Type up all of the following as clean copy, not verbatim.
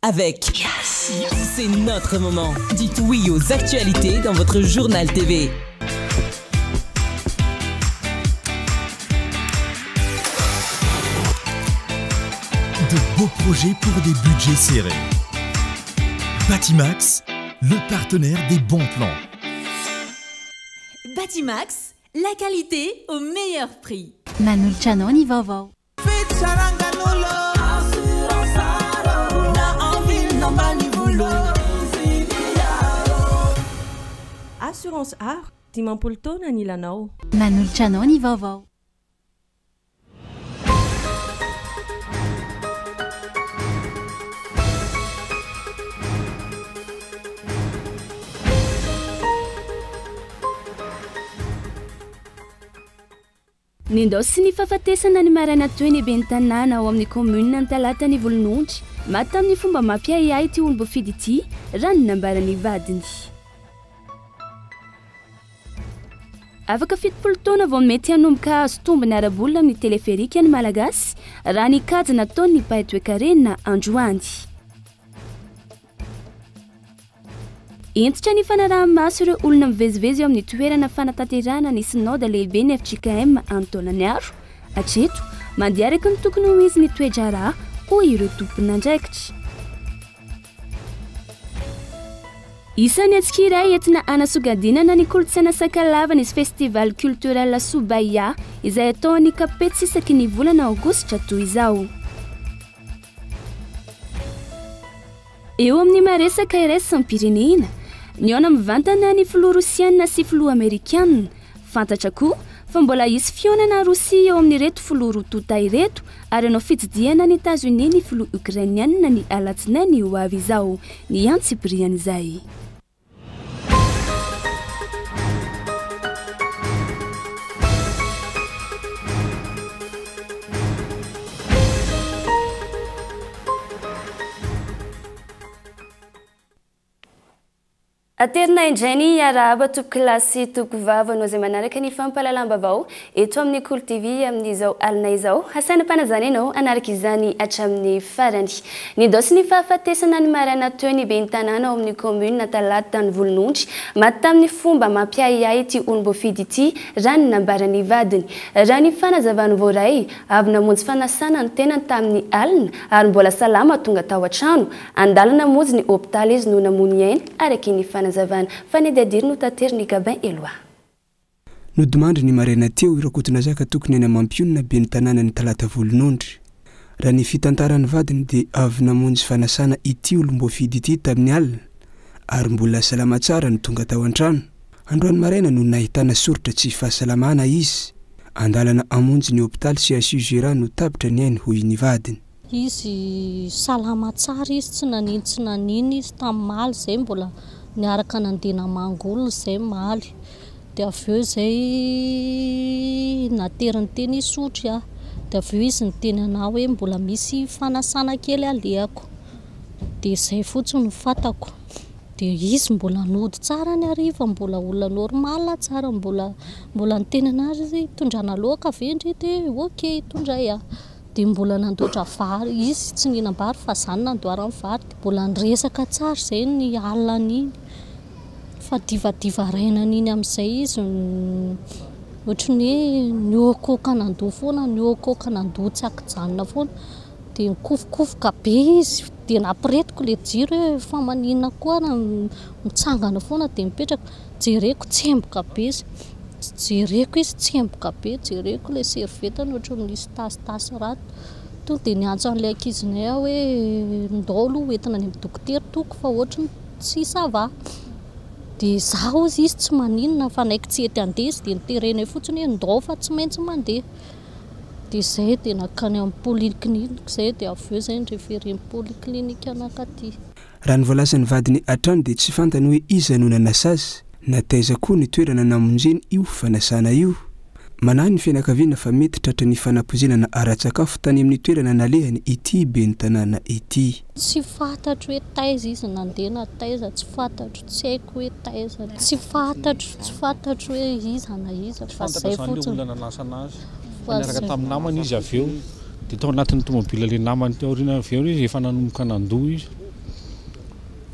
Avec Yes. C'est notre moment. Dites oui aux actualités dans votre journal TV. De beaux projets pour des budgets serrés. Batimax, le partenaire des bons plans. Batimax, la qualité au meilleur prix. Manolotra anao ny vaovao. Assurance Aro, 50 taona ny ilanao. Manolotra anao ny vaovao. Nindaosin'ny sy ny fahafatesana ny maraina teo ny ben'ny tanàna ao amin'ny kaominina Antalatany Volonondry. Maty tamin'ny fomba mampiahiahy ity olom-boafidy ity, raha ny nambaran'ny vadiny. Afaka 70 taona vao mety hanomboka hahazo tombony ara-bola amin'ny teleferika ny Malagasy, raha ny kajy nataon'ny mpahay toekarena androany. Hentitra ny fanaraha-maso ireo olona mivezivezy eo amin'ny toerana fanatanterahana ny Synoda lehiben'ny fjkm any Taolagnaro. Hatreto, mandeha araka ny tokony ho izy ny toe-draharaha, hoy ireo tompon'andraikitra. Isan'ny hetsika iray entina hanasongadinana ny kolontsaina sakalava ny Festival Culturel Soubaya izay atao any Kapetsy isaky ny volana aogositra toy izao. Eo amin'ny maha-resaka iraisam-pirenena, nihaona mivantana ny filoha rosiana sy filoha amerikana. Fantatra koa fa mbola hisy fihaonana Rosia eo amin'ireto filoha roa tonta ireto ary hanao fitsidihana any Etazonia ny filoha Ukrainiana ny alatsinainy ho avy izao. Ny antsipirian'izay. Aterina indray ny hiarahaba tompokolahy sy tompokovavy anao izay manaraka ny fampahalalam-baovao eto amin'ny Kolo TV amin'izao alina izao. Hasaina mpanazana ianao hanaraka izany hatramin'ny farany. Nindaosin'ny ny fahafatesana ny maraina teo ny ben'ny tanàna ao amin'ny kaominina Talata ny Volonondry. Maty tamin'ny fomba mampiahiahy ity olom-boafidy ity, raha ny nambaran'ny vadiny. Raha ny fanazavan'ny voaray, avy namonjy fanasana ny tenany tamin'ny alina ary mbola salama tonga tao an-trano. An-dalana hamonjy ny hopitaly izy no namoy ny ainy, araka ny fanazavana. Fanadihadiana notaterin'i Gabin Eloi. Nodimandry ny maraina teo i Rakotonazaka tokony any Mampionona ben'ny tanànan'i Talata Volonondry. Raha ny fitantaran'ny vadiny dia avy namonjy fanasana ity olom-boafidy ity tamin'ny alina ary mbola salama tsara no tonga tao an-trano. Androany maraina no nahitana soritra tsy fahasalamana izy. An-dalana hamonjy ny hopitaly CHU Hjra no tapitra ny ainy hoy ny vadiny. Izy salama tsara izy tsy nanino tsy nanino izy tamin'ny maly zay mbola niaraka nandeha namangy olona zay maly de avy eo zay nateriny teny Isotry aho de avy eo izy niteny anah hoe mbola misy fanasana kely alehako de zay fotsiny no fantako de izy mbola nody tsara ny hariva mbola olona normal tsara mbola mbola niteny anah izy hitondrana laoka ve ndry de ok hitondray aho. Dia mbola nandoatra vary, izy tsy nihinam-bary fa za no nandoarany vary, dia mbola niresaka tsara izay ny alina an'iny, fa divadiva harainan'iny amin'izay izy ohatry ny hoe nihoakoaka nandoa foana, nihoakoaka nandoa tsy ankijanona foana, dia nikofokofoka be izy, dia nampiretiko ilay jiro hoe fa maninona koa ary mitsangana foana dia mipetraka, jereko tsemboka be izy. Jereko izy tsemboka be, jereko ilay serviette-ny ohatran'ny misy tasitasy rà. Tonga dia niantso an'ilay ankizinay aho hoe ndao aloha ho entina any amin'ny dokotera toko fa ohatry ny tsy ça va. Dia izaho hozy izy tsy maninona fa naiky tsy hety handeha izy dia noterenay fotsiny hoe ndao fa tsy maintsy mandeha. Dia izay dia nankany amin'ny polyclinique izay dia avy eo izay ni-referer-n'ny polyclinique nankaty. Raha ny voalazan'ny vadiny hatrany dia tsy fantany hoe iza no nanasa azy, na taiza koa ny toerana namonjeny io fanasana io. Manahy ny fianakaviana fa mety tratran'ny fanapoizinana ara-tsakafo tany amin'ny toerana nalehany ity ben'ny tanàna ity. Tsy fantatro hoe taiza izy nandeha na taiza, tsy fantatro, tsy haiko hoe taiza, tsy fantatro, tsy fantatro hoe iza na iza Tsy fa fantatra zay izany ilay fotsiny. olona nanasana azy fa Fa niaraka zay. tamin'ny namany izy avy eo dia tao anatin'ny tomobilina ilay namany teo aoriana avy eo izy efa nanomboka nandoa izy.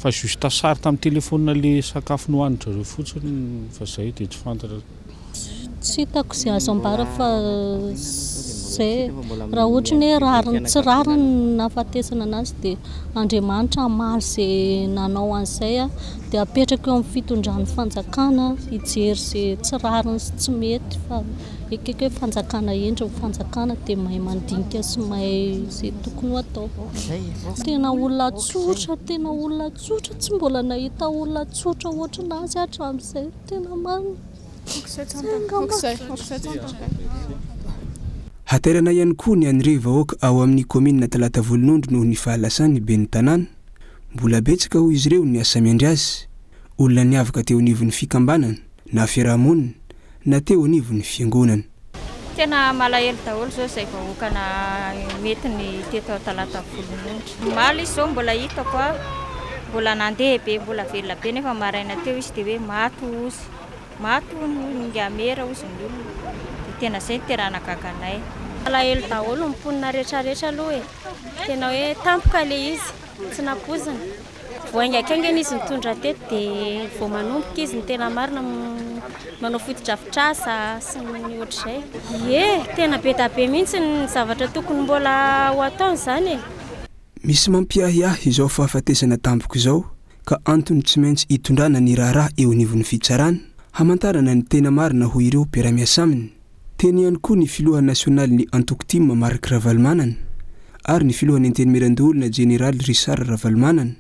Fa juste sary tamin'ny téléphone le sakafo nohanin-dry zareo fotsiny fa zay dia tsy fantatra. Tsy hitako izay azo ambara fa izay raha ohatra ny hoe rariny tsy rariny ny nahafatesana anazy dia Andriamanitra hamaly izay nanao an'izay dia apetraka eo amin'ny fitondran'ny fanjakana hijery izay tsy rariny sy tsy mety fa ekeko hoe fanjakana hendry ny fanjakana dia mahay mandinika sy mahay izay tokony ho atao. Tena olona tsotra, tena olona tsotra, tsy mbola nahita olona tsotra ohatran'azy aho hatramin'izay, tena marina. Hatairana ihany koa ny an'ireo vahoaka ao amin'ny kaominina Talata Volonondry noho ny fahalasan'ny ben'ny tanàna. Mbola betsaka hoy izy ireo ny asa miandry azy. Olona niavaka teo anivon'ny fikambanana na fiarahamonina na teo anivon'ny fiangonana. Tena malahelo daholo zao izay vahoaka na mety ny teto Talata Volonondry. Omaly izy zao mbola hitako a, mbola nandeha be, mbola velona be nefa maraina teo izy dia hoe maty hozy. Maty hono hoy ny Ingamera hozy ny olona. Dia tena izay no tena nahagaga anay. Malahelo daholo ny mponina rehetrarehetra aloha e. Tena hoe tampoka ilay izy, tsy nampoizina. Vao haingankaingana izy nitondra teto dia vao manomboka izy ny tena marina manao fotodrafitrasa sy ny ohatr'izay. Ie, tena be dia be mihitsy ny zavatra tokony mbola ho ataony izany e. Misy mampiahiahy izao fahafatesana tampoka izao ka antony tsy maintsy itondrana ny raharaha eo anivon'ny fitsarana, hamantarana ny tena marina hoy ireo mpiara-miasa aminy. Teny ihany koa ny filoha nasionalin'ny antoko tim Marc Ravalomanana ary ny filohan'ny Antenimierandoholona Jeneraly Richard Ravalomanana.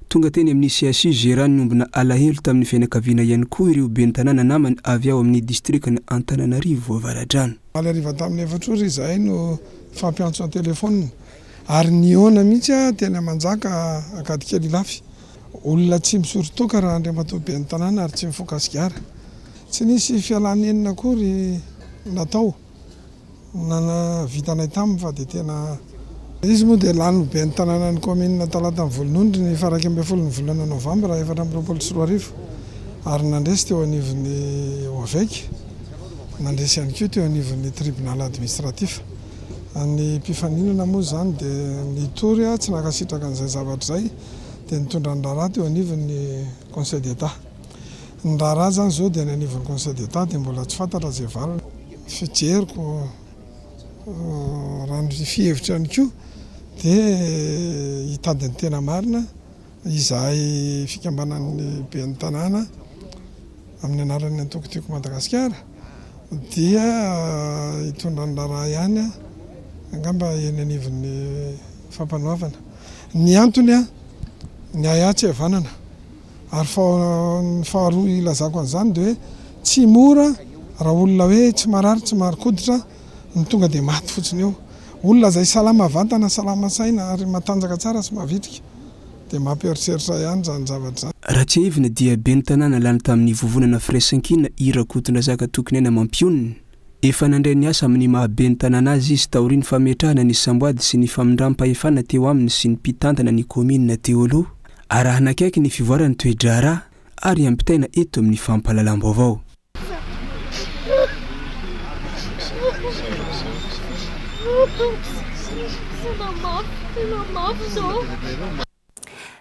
Tonga teny amin'ny CHU Gérard niombona alahelo tamin'ny fianakaviana ihany koa ireo ben'ny tanàna namany avy ao amin'ny distrikan'i Antananarivo Avaradrano. Omaly hariva tamin'ny efatra ora izahay no nifampiantso an-telefaonina ary nihaona mihitsy aho teny Manjaka Ankadikely Ilafy. Olona tsy misoro-toaka raha Andriamatoa Ben'ny tanàna ary tsy mifoka sigara. Tsy nisy fialan'enina akory natao na navitanay taminy fa dia tena. Izy moa dia lany ho Ben'ny tanànan'ny kaominina Talatan'i Volonondry ny faha 11 ny volana novambra 2024 ary nandresy teo anivon'ny OVEC, nandresy ihany koa teo anivon'ny tribunal administratif. Ny mpifaninana moa izany dia nitory tsy nankasitraka an'izay zavatra izay dia nitondra ny raharaha teo anivon'ny Conseil d'Etat. Ny raharaha izany izao dia any anivon'ny Conseil d'Etat dia mbola tsy fantatra izay valiny. Fijeriko raha ny fihevitro ihany koa dia hitady ny tena marina izahay fikambanan'ny ben'ny tanàna amin'ny anaran'ny antoko Tiako Madagasikara dia hitondra ny raharaha ihany angamba eny anivon'ny fampanoavana. Ny antony, ny ahiahy tsy havanana. Ary ny faharoa ilazako an'izany dia hoe tsy mora raha olona hoe tsy marary tsy marin-koditra no tonga dia maty fotsiny eo. Olona izay salama vatana, salama saina ary matanjaka tsara sy mavitrika dia mampieritreritra ihany izany zavatra izany. Raha tsiahivina dia ben'ny tanàna lany tamin'ny vovonana Firaisankina i Rakotondrazaka Tokiniaina Mampionona. Efa nandray ny asa amin'ny maha ben'ny tanàna azy izy taorian'ny fametrahana ny samboady sy ny famindram-pahefana teo aminy sy ny mpitantana ny kaominina teo aloha. Arahana akaiky ny fivoaran'ny toe-draharaha ary ampitaina eto amin'ny fampahalalam-baovao.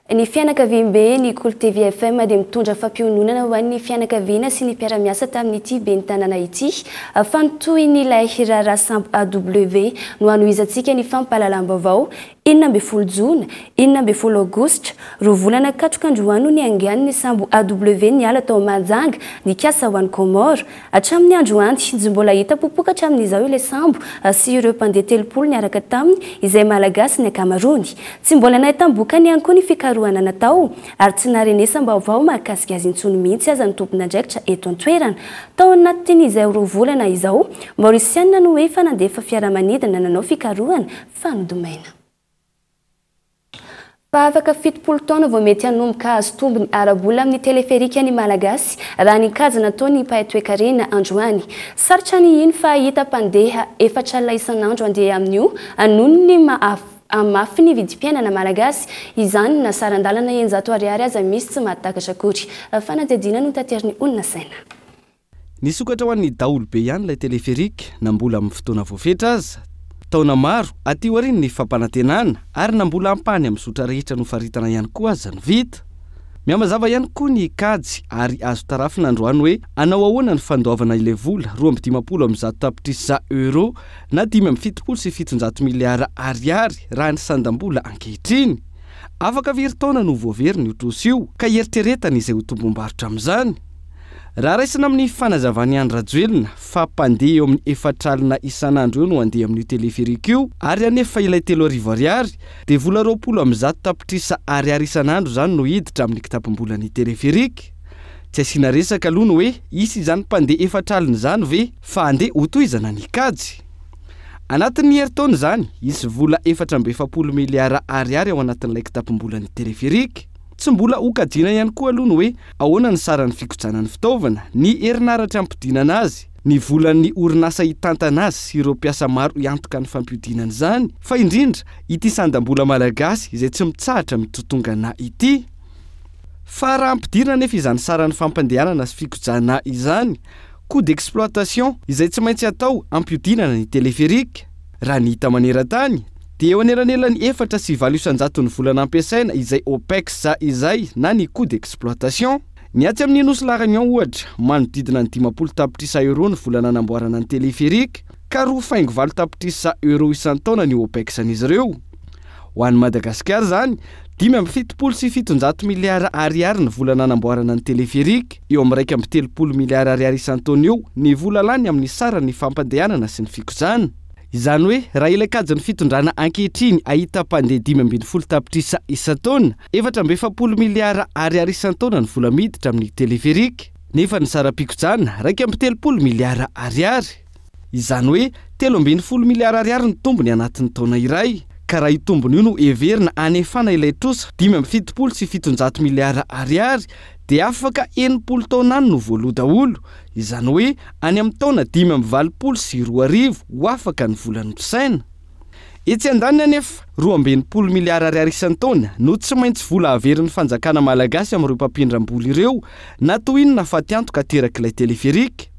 Ny fianakaviambe ny Kolo TV FM dia mitondra fampiononana ho an'ny fianakaviana sy ny mpiara-miasa tamin'ity ben'ny tanàna ity. Fa ny tohin'ilay raharaha sambo AW no hanohizantsika ny fampahalalam-baovao 16 jona, 16 aogositra, roa volana katroka androany no niaingan'ny sambo AW niala tao Mahajanga nikasa ho any Comores. Hatramin'ny androany, tsy mbola hita popoka hatramin'izao ilay sambo sy ireo mpandeha 30 niaraka taminy izay Malagasy ny ankamaroany. Tsy mbola nahitam-bokany ihany koa ny fikarohana natao ary tsy naharenesam-baovao mahakasika azy intsony mihitsy aza ny tompon'andraikitra eto an-toerana. Tao anatin'izay roa volana izao, Maorisianina no efa nandefa fiaramanidina nanao fikarohana fanodomaina. Fa afaka 70 taona vao mety hanomboka hahazo tombony ara-bola amin'ny teleferika ny Malagasy, raha ny kajy nataon'ny mpahay toekarena androany. Sarotra ny hino fa hahita mpandeha efatra alina isan'andro handeha amin'io noho ny maha mafy ny vidim-piainana Malagasy. Izany na saran-dalana 600 ariary aza misy tsy mahatakatra akory. Fanadihadiana notaterin'ny Onina Saina. Nisokatra ho an'ny daholobe ihany ilay téléphérique na mbola amin'ny fotoana voafetra aza. Taona maro aty aorian'ny fampanantenana ary na mbola ampahany amin'ny zotra rehetra nofaritana ihany koa aza no vita. Mihamazava ihany koa ny kajy ary azo tarafina androany hoe hanao ahoana ny fandoavana ilay vola, 152 tapitrisa euros na 775 miliara ariary raha ny sandam-bola ankehitriny. Afaka firy taona no voaverina io trosa io ka hieritreretana izay ho tombom-barotra amin'izany? Raha raisina amin'ny fanazavan'i Andry Rajoelina fa mpandeha eo amin'ny efatr'alina isan'andro eo no handeha amin'io téléphérique io ary anefa ilay 3000 ariary dia vola 120 tapitrisa ariary isan'andro izany no hiditra amin'ny kitapom-bolan'ny téléphérique. Tsy asiana resaka aloha ny hoe hisy izany mpandeha efatr'alina izany ve fa andeha hotohizana ny kajy. Anatin'ny herintaona izany, hisy vola 44 miliara ariary ao anatin'ilay kitapom-bolan'ny téléphérique. Tsy mbola hokajiana ihany koa aloha ny hoe ahoana ny saran'ny fikojana ny fitaovana, ny herinaratra hampidinana azy, ny volan'ny orinasa hitantana azy sy ireo mpiasa maro hiantoka ny fampihodinana izany, fa indrindra ity sandam-bola malagasy izay tsy mitsahatra mitotongana ity. Fa raha ampidirina anefa izany saran'ny fampandehanana sy fikojana izany, coût d'exploitation, izay tsy maintsy atao hampihodinana ny téléphérique, Raha ny hita maneran-tany, dia eo anelanelan'ny 4 sy 8 isan-jaton'ny vola nampiasaina izay OPEX izay na ny coût d'exploitation. Ny atsy amin'ny Nosy La Réunion ohatra, manodidina ny 50 tapitrisa euros ny vola nanamboarana ny téléphérique, ka 2,8 tapitrisa euros isan-taona ny OPEX-n'izy ireo. Ho an'i Madagasikara izany, 775 miliara ariary ny vola nanamboarana ny téléphérique, eo amin'ny 31 miliara ariary isan-taona eo ny vola lany amin'ny saran'ny fampandehanana sy ny fikojana. Izany hoe raha ilay kajin'ny fitondrana ankehitriny ahita mpandeha 15 tapitrisa isan-taona, 44 miliara ariary isan-taona ny vola miditra amin'ny téléphérique, nefa ny saram-pikojana 31 miliara ariary. Izany hoe 13 miliara ariary ny tombony anatin'ny taona iray. Ka raha io tombony io no heverina hanefana ilay trosa 775 miliara ariary dia afaka 60 taona any no voaloa daholo, izany hoe any amin'ny taona 2085 ho afaka ny vola notrosaina. Etsy andaniny anefa, 62 miliara ariary isan-taona no tsy maintsy vola averin'ny fanjakana malagasy amin'ireo mpampindram-bola ireo na toy inona fatiantoka aterak'ilay téléphérique.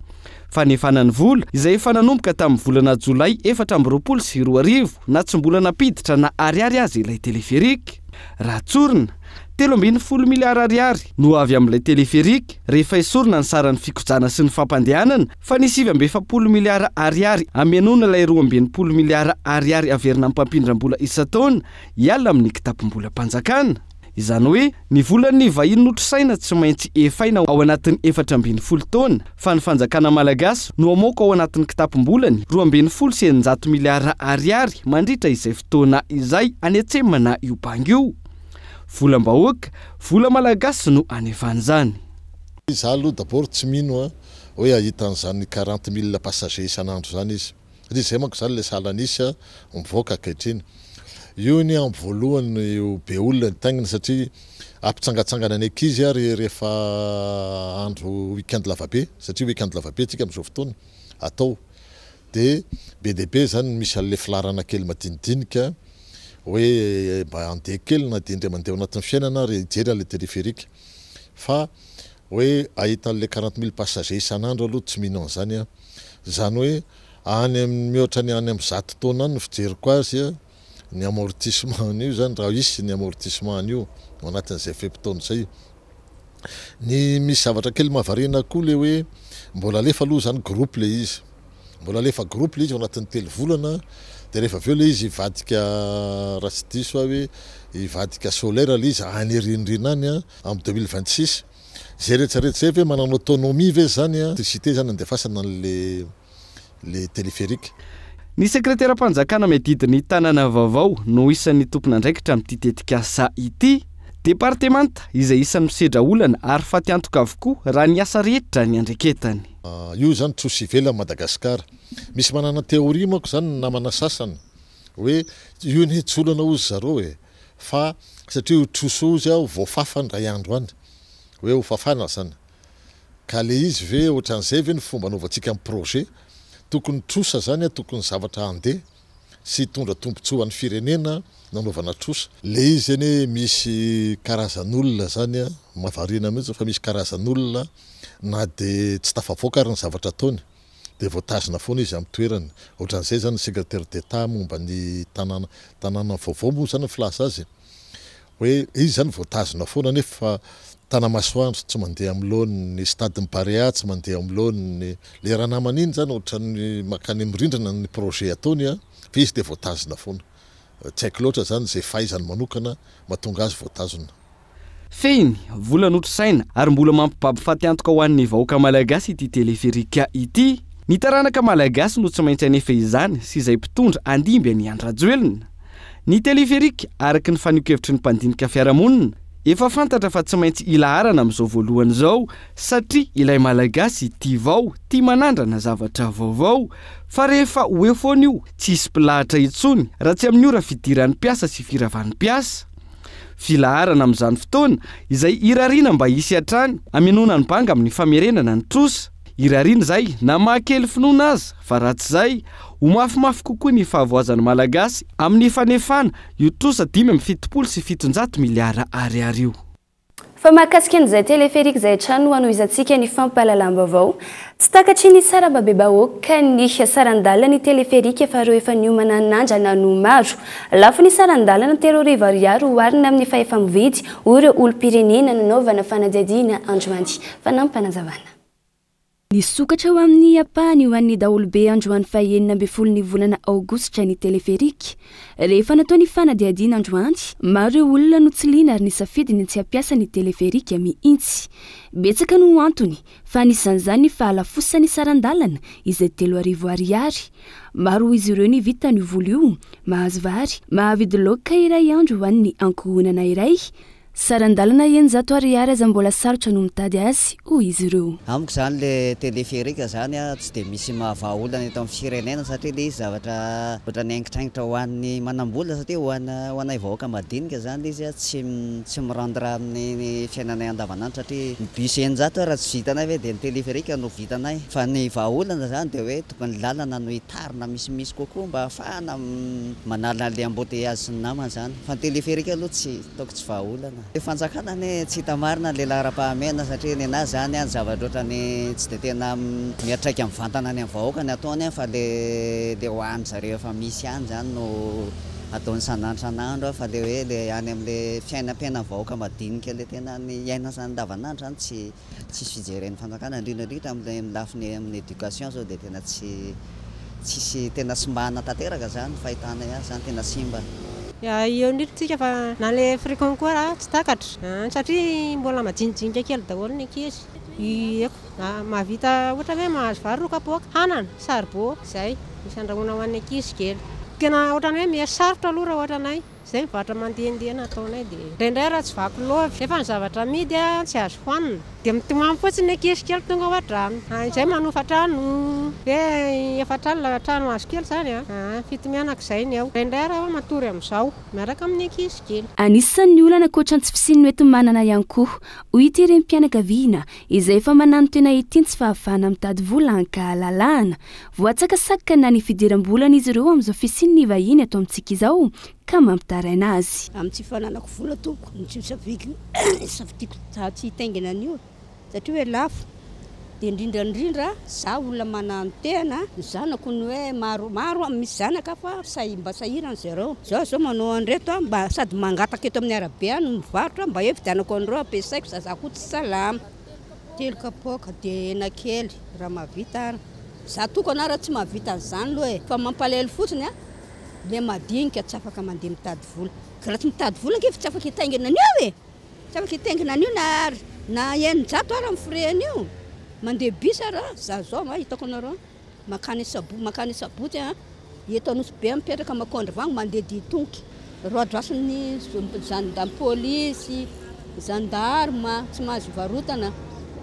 Fanefana ny vola, izay efa nanomboka tamin'ny volana jolay 2024 na tsy mbola nampiditra na ariary aza ilay téléphérique. Raha tsorina, 13 miliara ariary no avy amin'ilay téléphérique rehefa esorina ny saran'ny fikojana sy ny fampandehanana fa ny 49 miliara ariary hamenoana ilay 62 miliara ariary averina amin'ny mpampindram-bola isan-taona hiala amin'ny kitapom-bolam-panjakana. Izany hoe ny volan'ny vahiny notrosaina tsy maintsy efaina ao anatin'ny 14 taona fa ny fanjakana malagasy no hamoaka ao anatin'ny kitapom-bolany 612 miliara ariary mandritra izay fotoana izay anetsemana io banga io. Volam-bahoaka, vola malagasy no anefana izany. Izaho aloha d'abord tsy mino hoe hahita an'izany quarante mille passagers isan'andro izany izy. Satria izay manko izany ilay salan'isa mivoaka ankehitriny. Io anie amin'ny voalohany ho be olona nitaingina satria hampitsangatsangana ny ankizy ary rehefa andro week-end lavabe, satria week-end lavabe tsika amin'izao fotoana atao. Dia be dia be izany ny misy an'ilay filaharana kely madinidinika hoe mba handeha kely na dia indray mandeha ao anatin'ny fiainana ary hijery an'ilay téléphérique. Fa hoe hahita an'ilay quarante mille passagers isan'andro aloha tsy mino an'izany aho. Izany hoe any amin'ny mihoatra ny any amin'ny 100 taona any ny fijeriko azy ny amortissement an'io izany raha hisy ny amortissement an'io ao anatin'izay fe-potoana izay. Ny misy zavatra kely mahavariana koa ilay hoe mbola alefa aloha izany groupe ilay izy. Mbola alefa groupe ilay izy ao anatin'ny telo volana dia rehefa avy eo ilay izy hivadika raha tsy diso aho hoe hivadika solaire ilay izy any aorianoriana any amin'ny 2026. Izay rehetra rehetra izay ve manana autonomie ve izany électricité izany andefasana an'le le téléphérique? Ny sekreteram-panjakana miadidy ny tanana vaovao no isan'ny tompon'andraikitra amin'ity tetikasa ity. Departemanta izay isan'ny misedra olana ary fatiantoka avokoa raha ny asa rehetra niandraiketany. Io izany trosa ivelan'i Madagasikara. Misy manana théorie manko izany ny namana sasany hoe io anie tsy olana hozy zareo e! Fa satria io trosa io hozy aho voafafa indray andro any. Hoe ho fafana zany. Ka le izy ve otran'izay ve ny fomba anaovantsika ny projet? Tokony trosa zany an, tokony zavatra handeha sy hitondra tombotsoa ho an'ny firenena no anaovana trosa. Le izy anie misy karazan'olona zany an, mahavariana mihitsy fa misy karazan'olona na de tsy tafavoaka ary ny zavatra ataony de voatazona foana izy amin'ny toerany. Otran'izay zany ny secretaire d'Etat momba ny tanàna, tanàna vaovao moa zany ny filaza azy. Hoe izy zany voatazona foana nefa Tanamasoandro tsy mandeha amin'ny laoniny, ny stade ny Barea tsy mandeha amin'ny laoniny. Le ranamana iny zany ohatran'ny mankany amin'ny rindrina ny projet ataony an, fa izy dia voatazona foana. Tsy haiko loatra zany izay fahaizany manokana mahatonga azy voatazona. Fehiny, vola notrosaina ary mbola mampibaby fatiantoka ho an'ny vahoaka malagasy ity teleferika ity. Ny taranaka malagasy no tsy maintsy hanefa izany sy izay mpitondra handimby an'i Andry Rajoelina. Ny teleferika, araka ny fanehoan-kevitry ny mpandinika fiarahamonina, efa fantatra fa tsy maintsy ilaharana amin'izao voalohany izao satria ilay malagasy tia vao, tia manandrana zavatra vaovao. Fa rehefa ho eo foana io, tsy hisy mpilahatra intsony raha tsy amin'ny ora fidiran'ny mpiasa sy firavan'ny mpiasa. Filaharana amin'izany fotoana, izay irariana mba hisy hatrany hamenoana ny banga amin'ny famerenana ny trosa. Irariana izay na mahakely finoana aza fa raha tsy izay, ho mafimafy kokoa ny fahavoazan'ny Malagasy amin'ny fanefana io trosa 775 miliara ariary io. Fa mahakasika an'izay téléphérique izay hatrany no hanohizantsika ny fampahalalam-baovao. Tsy takatry ny sarambabebahoaka ny saran-dalana ny téléphérique fa ireo efa niomana hanandrana no maro. Lafo ny saran-dalana 3000 ariary oharina amin'ny fahefa-mividy, hoy ireo olom-pirenena nanaovana fanadihadiana androany. Fanampinazavana. Nisokatra ho amin'ny ampahany ho an'ny daholobe androany faha-16 ny volana aogositra ny teleferika. Rehefa natao ny fanadihadiana androany, maro ireo olona no tsy liana ary nisafidy ny tsy hampiasa ny teleferika mihitsy. Betsaka no antony, fa anisan'izany ny fahalafosan'ny saran-dalana, izay 3000 ariary. Maro hoy izy ireo ny vitan'io vola io, mahazo vary, mahavidy laoka iray andro ho an'ny ankohonana iray, Saran-dalana 600 ariary aza mbola sarotra no mitady azy, hoy izy ireo. Amiko izany le téléphérique zany tsy dia misy mahavaha olana eto amin'ny firenena satria le izy zavatra ohatran'ny haingitraingitra ho an'ny manambola satria ho an' ho anay vahoaka madinika zany le izy tsy tsy mi-rendre amin'ny fiainanay andavanandro satria ny bus 600 raha tsy vitanay ve dia ny téléphérique no vitanay fa ny vahaolana zany dia hoe tokony lalana no hitarina misimisy kokoa mba ahafahana manala an'le embouteillage sy ny namany zany fa ny téléphérique aloha tsy Ataoko tsy vahaolana. Le fanjakana anie tsy hita marina le laharam-pahamehana satria nenazy zany an zavatra otrany tsy de tena miatraika mivantana any am vahoaka ny ataony fa le le ho any zareo efa misy any zany no ataony isan'andro isan'andro fa le hoe le any amle fiainampiainan'ny vahoaka madinika le tena ny iainana andavanandro zany tsy Tsisy fijeren'ny fanjakana indrindra indrindra amin'ny lafiny amin'ny éducation zao dia tena tsy tsisy tena simbana tanteraka zany fahitanay azy zany tena simba. Eo indrindra tsika fa na le fruits concours ara tsy takatra satria mbola majinijinika kely daholo ny ankizy. Eko mahavita ohatra hoe mahazo vary 2 kapoaka, anana, saribô, zay misy andrahoina ho an'ny ankizy kely. Tena ohatran'ny hoe miha sarotra aloha raha ohatranay. Zay mivarotra mandehandeha nataonay dia indraindray raha tsy vaky lova nefa ny zavatra amidy tsy azo hohanina dia mitomany fotsiny ny ankizy kely tonga ao an-trano. Izay manofa trano hoe 40 trano hazo kely izany an, 7 mianaka izay ny ao. Indraindray ary aho matory amin'izao miaraka amin'ny ankizy kely. Anisan'ny olana ankoatra ny tsy fisian'ny hoenti-manana ihany koa, hoy ity renim-pianakaviana izay efa mananotena ity ny tsy fahafahana mitady vola an-kahalalahana. Voatsakasakana ny fidiram-bolan'izy ireo amin'izao fisian'ny vahiny eto amintsika izao ka mampitaraina azy. Amin'ny tsy fananako vola tompoko no tsy hosafidiako safidiako za tsy hitaingina an'io satria hoe lafo dia indrindra indrindra za olona manantena ny zanako ny hoe maro maro misy zanaka fa sahy mba sahirana zareo zao zao manao an'ireto aho mba sady mangataka eto amin'ny arabe aho no mivarotra mba hoe vidianako an'ireo ampiasaiko za za koa tsy salama. 3 kapoaka dia hena kely raha mahavita ary. Za tokana ara tsy mahavita an'izany aloha e! Fa mampalahelo fotsiny a, le madinika tsy afaka mandeha mitady vola. Ka raha tsy mitady vola ange efa tsy afaka hitaingina an'io e! Tsy afaka hitaingina an'io na na 600 ara ny frais an'io. Mandeha bus ara, za zao va hitako anareo mankany sabo mankany sabotsy a, eto Anosibe mipetraka Makondro-Vango mandeha dia tongotra. Roadrasin'ny zandary polisy, gendarme, tsy mahazo ivarotana,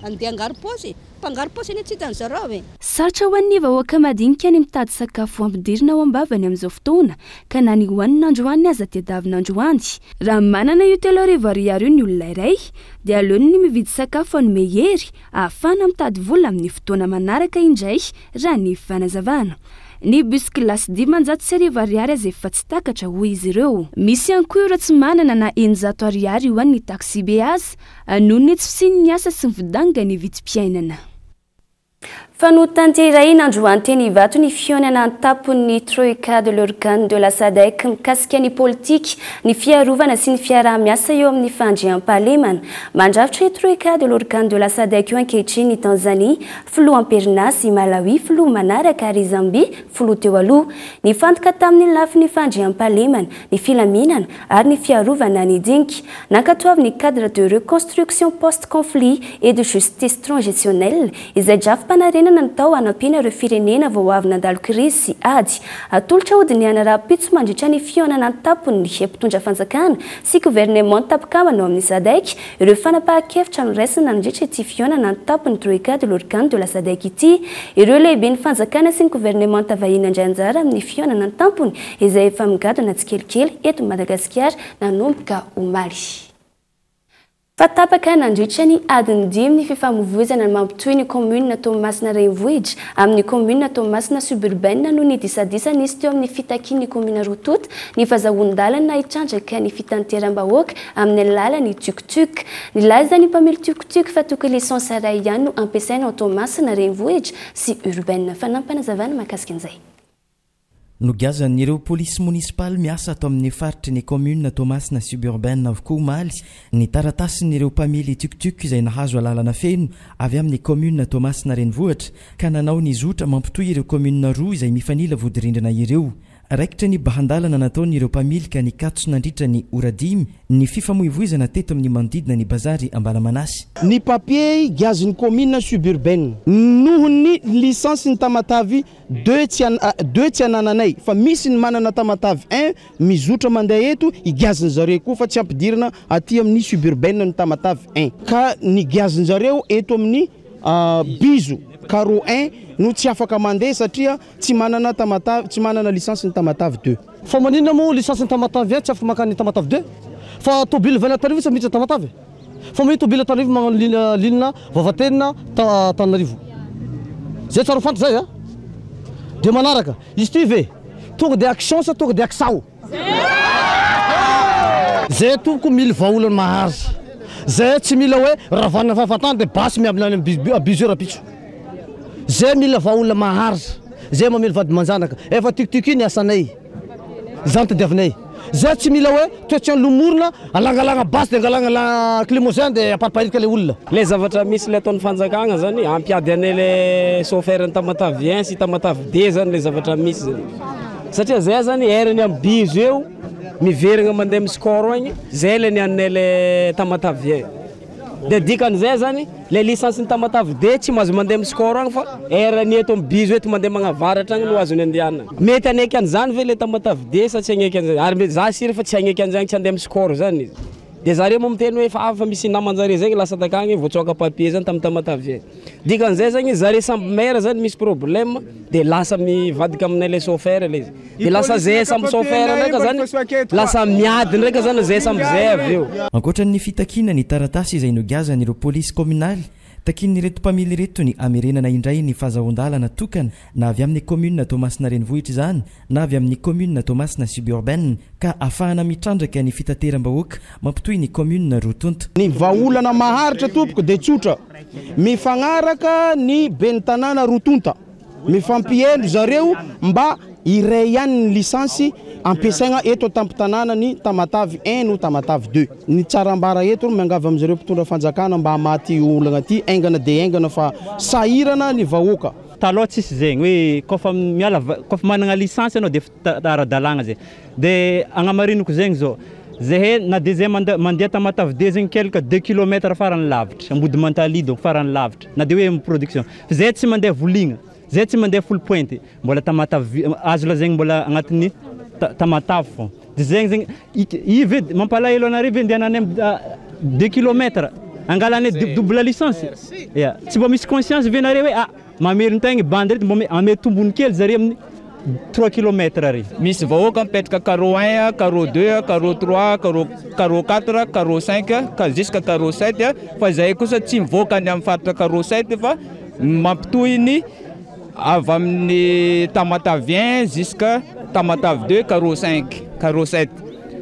andeha hangaro-paosy. Mpangaro-paosy anie tsy hitan zareo e! Sarotra ho an'ny vahoaka madinika ny mitady sakafo hampidirina ao am-bavany amin'izao fotoana ka na ny hohanina androany aza tedavina androany. Raha manana io 3000 ariary io ny olona iray dia aleony ny mividy sakafo hanome hery ahafahana mitady vola amin'ny fotoana manaraka indray raha ny fanazavana. Ny bus classe 1500 ariary aza efa tsy takatra hoy izy ireo. Misy ihany koa ireo tsy manana na 600 ariary ho an'ny taxibe aza noho ny tsy fisian'ny asa sy ny fidangan'ny vidim-piainana. Fa notanterahina androany teny Ivato ny fihaonana an-tampon'ny Troïka de l'organe de la SADC mikasika ny politika, ny fiarovana sy ny fiaraha-miasa eo amin'ny fandriampahalemana. Mandrafitra io Troïka de l'organe de la SADC io ankehitriny i Tanzania, filoha am-perinasa, i Malawi, filoha manaraka, ary i Zambia, filoha teo aloha. Nifantoka tamin'ny lafiny fandriampahalemana, ny filaminana ary ny fiarovana ny dinika. Nankatoavin'ny cadre de reconstruction post-conflit et de justice transitionnelle izay drafi-panarenana natao hanampiana ireo firenena vao avy nandalo krizy sy ady. Atolotra hodinihana rahampitso mandritra ny fihaonana an-tampon'ny mpitondra fanjakana sy governemanta mpikambana ao amin'ny SADC ireo fanapahan-kevitra noraisina nandritra ity fihaonana an-tampon'ny Troïka de l'organe de la SADC ity. Ireo lehiben'ny fanjakana sy ny governemanta vahiny handray anjara amin'ny fihaonana an-tampony izay efa migadona tsikelikely eto Madagasikara nanomboka omaly. Fa tapaka nandritra ny adiny dimy ny fifamoivoizana mampitohy ny kaominina Toamasina Renivohitra amin'ny kaominina Toamasina Suburbaine noho ny disadisa nisy teo amin'ny fitakian'ny kaominina roa tonta ny fazahoan-dalana hitrandraka ny fitateram-bahoaka amin'ny alalan'ny tuk-tuk. Nilaza ny mpamily tuk-tuk fa tokony licence iray ihany no ampiasaina ao Toamasina Renivohitra sy Urbaine. Fanampinazavana mahakasika an'izay. Nogiazan'ireo polisy monisipaly miasa ato amin'ny faritry ny kaominina Toamasina Suburbaine avokoa omaly ny taratasin'ireo mpamily tuk-tuk izay nahazo alalana feno avy amin'ny kaominina Toamasina Renivohitra ka nanao ny zotra mampitohy ireo kaominina roa izay mifanila vodirindrina ireo. Raikitra ny bahan-dalana nataon'ireo mpamily ka nikatso nandritra ny ora dimy ny fifamoivoizana teto amin'ny manodidina ny bazary Ambalamanasy. Ny papier giazin'ny kaominina Suburbaine noho ny licence ny Tamatave Deux tsy deux tsy anananay fa misy ny manana Tamatave un mizotra mandeha eto igiazin-jareo koa fa tsy ampidirina aty amin'ny suburbaine ny Tamatave un ka ny giazin-jareo eto amin'ny bizo carreau un no tsy afaka mandeha satria tsy manana Tamatave tsy manana licence ny Tamatave deux. Fa maninona moa licence ny Tamatave un tsy afaka mankany Tamatave deux fa tobile vingt Antananarivo tsy miditra Tamatave? Fa mahay tobile Antananarivo magnano ligne ligne Vavatenina Antananarivo. Zay tsara ho fantatra zay a. De manaraka, izy ty ve tonga de action sa tonga de aksao? Zay tompoko mila vahaolana maharitra. Zay tsy mila hoe ravanina fahafatana de basy miambina any amin'ny bisou rapitso. Zay mila vahaolana maharitra. Zay mamely vady aman-janaka. Efa tiako tiako ny asanay. Izany tadiavinay. Zay tsy mila hoe toetsain'ny lomorona, alangalagna basy de angalagna lacrymogène de apariparika le olona. Le zavatra misy le ataon'ny fanjakagna zany hampiady anay le chauffeur ny Tamatave 1 sy Tamatave 2 zany le zavatra misy zany. Satria zay zany erany amin'ny bizo eo miverigna mandeha amin'ny score agny, zay le nianinay le Tamatave 1. De dikan'izay zany le licence ny Tamatave 2 tsy mahazo mandeha amin'ny score agny fa erany eto amin'ny bizo eto mandeha magnavaratra agny no azony andehanana. Mety haneky an'izany ve le Tamatave 2 sa tsy haneky an'izany? Ary mety za sûr fa tsy haneky an'izany tsy handeha amin'ny score zany izy. De zareo moa miteny hoe efa fa misy namanjare zegny lasa takagny voatsoaka papier zany tamin'ny Tamatave 1. Dikan'izay zany zare samby maire zany misy problème de lasa mivadika aminay le chauffeur le izy. De lasa zay samby chauffeur ndraika zany lasa miady ndraika zany zay samby zay avy eo. Ankoatra ny fitakiana ny taratasy izay nogiazan'ireo polisy kaominaly, takian'ireto mpamily ireto ny hamerenana indray ny fahazahoan-dalana tokana na avy amin'ny kaominina Toamasina Renivohitra izany na avy amin'ny kaominina Toamasina Suburbaine ka ahafahana mitrandraka ny fitateram-bahoaka mampitohy ny kaominina roa tonta. Ny vahaolana maharitra tompoko dia tsotra, mifagnaraka ny ben'ny tanàna roa tonta, mifampihaino zareo mba iray ihany ny licence ampiasaigna eto an-tampon-tanàna ny Tamatave 1 no Tamatave 2. Ny tsara ambara eto miangavy amin'izareo mpitondra fanjakana mba hamaha olana ty aingana dia aingana fa sahirana ny vahoaka. Taloha tsisy zegny hoe kaofa miala kaofa manana licence anao de efa ara-dalàgna zay. De agnamariniko zegny zao, zahay na de zay mandeha Tamatave 2 zegny quelque 2 kilomètres farany lavitra, Ambodimantali donc farany lavitra, na de hoe amin'ny production. Fa zahay tsy mandeha voligna, zahay tsy mandeha Foulpointe, mbola Tamatave azo lazaigny mbola agnatin'ny Tamatave fô. De zegny zegny i ve mampalahelo anareo ve andehananay 2 kilomètres angalanay double licence? Ya, tsy mba misy conscience ve nareo hoe ah mamelon-tegna bandy reto mba ame tombony kely zare amin'ny 3 kilomètres re. Misy vahoaka mipetraka carreau 1, carreau 2, carreau 3, carreau 4, carreau 5 ka jusqu'à carreau 7 fa zahay kosa tsy mivoaka any amin'ny faritra carreau 7 fa mampitohy ny avy amin'ny Tamatave 1 jusqu'à Tamatave 2 carreau 5, carreau 7.